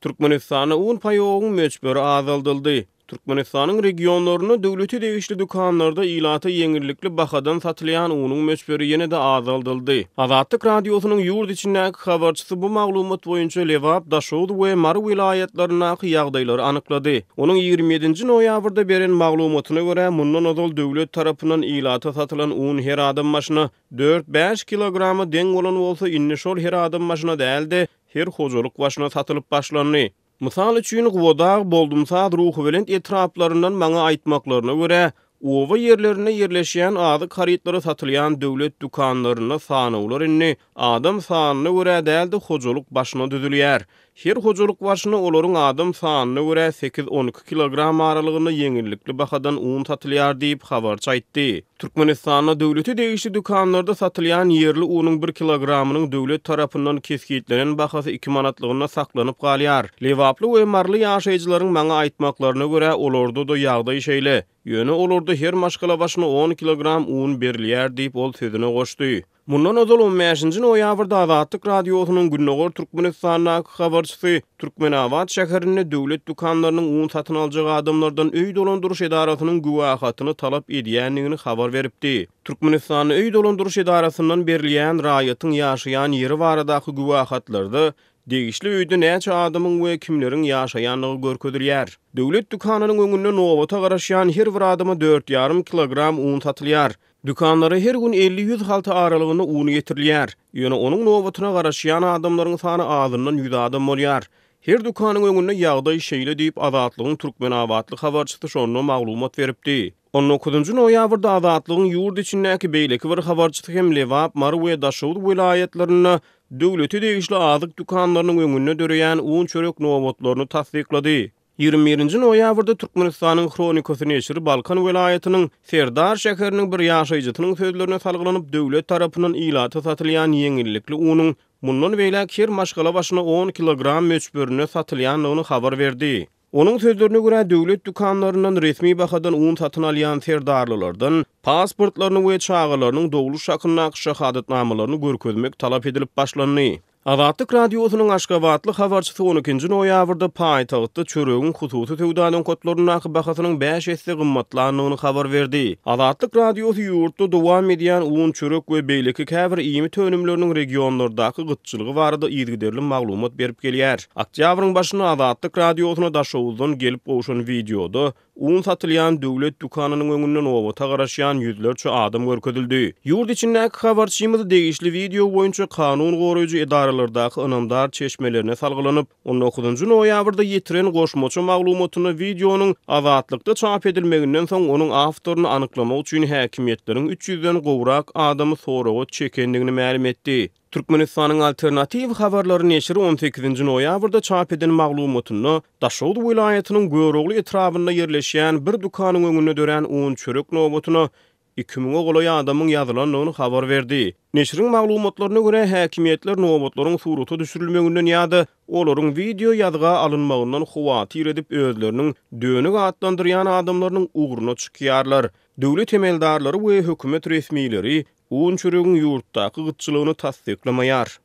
Türkmenistanda un paýogyň möçberi azaldyldy. Türkmenistanyň regionlarynda döwlete degişli dükanlarda ilata ýeňillikli bahadan satylýan unuň möçberi ýene-de azaldyldy. Azatlyk Radiosynyň ýurt içindäki habarçysy bu maglumat boýunça Lebap, Daşoguz we Mary welaýatlaryndaky ýagdaýlary anyklady. Onuň 27-nji noýabrda beren maglumatyna görä, mundan ozal döwlet tarapyndan ilata satylan un her adam başyna dört-bäş kilograma deň bolan bolsa, indi şol her adam başyna däl-de, her hojalyk başyna satylyp başlandy. Mysal üçin, Gubadag, Boldumsaz, Ruhubelent etraplaryndan maňa aýtmaklaryna görä, oba ýerlerinde ýerleşýän azyk harytlary satylýan döwlet dükanlarynda sanawlar indi adam sanyna görä däl-de, hojalyk başyna düzülýär. Her hojalyk başyna olaryň adam sanyna görä sekiz-on iki kilogram aralygynda ýeňillikli bahadan un satylýar diýip, habarçy aýtdy. Türkmenistanda döwlete degişli dükanlarda satylýan ýerli unuň bir kilogramynyň döwlet tarapyndan kesgitlenen bahasy iki manatlygynda saklanyp galýar. Lebaply we maryly ýaşaýjylaryň maňa aýtmaklaryna görä, olarda-da ýagdaý şeýle. Ýöne olarda her maşgala başyna on kilogram un berilýär diýip, ol sözüne goşdy. Mundan ozal on bäşinji noýabrda Azatlyk Radiosynyň Gündogar Türkmenistandaky habarçysy Türkmenabat şäherinde döwlet dükanlarynyň un satyn aljak adamlardan öý dolandyryş edarasynyň güwähatyny talap edýändigini habar beripdi. Türkmenistanda öý dolandyryş edarasyndan berilýän raýatyň ýaşaýan ýeri baradaky güwähatlarda degişli öýde näçe adamyň we kimleriň ýaşaýandygy görkezilýär. Döwlet dükanynyň öňünde nobata garaşýan her bir adama dört ýarym kilogram un satylýar. Dükanlara her gün elli-ýüz halta aralygynda un getirilýär. Ýöne onuň nobatyna garaşýan adamlaryň sany azyndan ýüz adam bolýar. Her dükanyň öňünde ýagdaý şeýle diýip, Azatlygyň türkmenabatly habarçysy şonda maglumat beripdi. On dokuzynjy noýabrda Azatlygyň ýurt içindäki beýleki bir habarçysy hem Lebap, Mary we Daşoguz welaýatlarynda döwlete degişli azyk dükanlarynyň öňünde döreýän un-çörek nobatlaryny tassyklady. 21-nji noýabrda Türkmenistanyň Hronikasy neşiri Balkan welaýatynyň Serdar şäheriniň bir ýaşaýjysynyň sözlerine salgylanyp, döwlet tarapyndan ilata satylýan ýeňillikli unuň mundan beýläk her maşgala başyna on kilogram möçberinde satylýandygyny habar berdi. Onuň sözlerine görä, döwlet dükanlaryndan resmi bahadan un satyn alýan serdarlylardan pasportlaryny we çagalarynyň dogluş hakyndaky şahadatnamalaryny görkezmek talap edilip başlandy. Azatlyk Radiosynyň aşgabatly habarçysy on ikinji noýabrda paýtagtda çöregiň hususy söwda nokatlaryndaky bahasynyň bäş esse gymmatlandygyny habar berdi. Azatlyk Radiosy ýurtda dowam edýän un, çörek we beýleki käbir iýmit önümleriniň regionlardaky gytçylygy barada yzygiderli maglumat berip gelýär. Oktýabryň başynda Azatlyk Radiosyna Daşoguzdan gelip gowşan wideoda Un satylýan döwlet dükanynyň öňünde nobata garaşýan ýüzlerçe adam görkezildi. Ýurt içindäki habarçymyz degişli wideo boýunça kanun goraýjy edaralardaky ynamdar çeşmelerine salgylanyp, on dokuzynjy noýabrda ýetiren goşmaça maglumatynda wideonyň Azatlykda çap edilmeginden soň onuň awtoryny anyklamak üçin häkimiýetleriň üç ýüzden gowrak adamy soraga çekendigini mälim etdi. Türkmenistanyň Alternatiw habarlary neşiri on sekizinji noýabrda çap eden maglumatynda, Daşoguz welaýatynyň Görogly etrabynda ýerleşýän bir dükanyň öňünde dörän un-çörek nobatyna iki müňe golaý adamyň ýazylandygyny habar berdi. Neşiriň maglumatlaryna görä, häkimiýetler nobatlaryň surata düşürilmeginden ýa-da olaryň wideo ýazga alynmagyndan howatyr edip, özleriniň dönük atlandyrýan adamlarynyň ugruna çykýarlar. Döwlet emeldarlary we hökümet resmileri Un-çöregiň ýurtdaky gytçylygyny tassyklamaýar.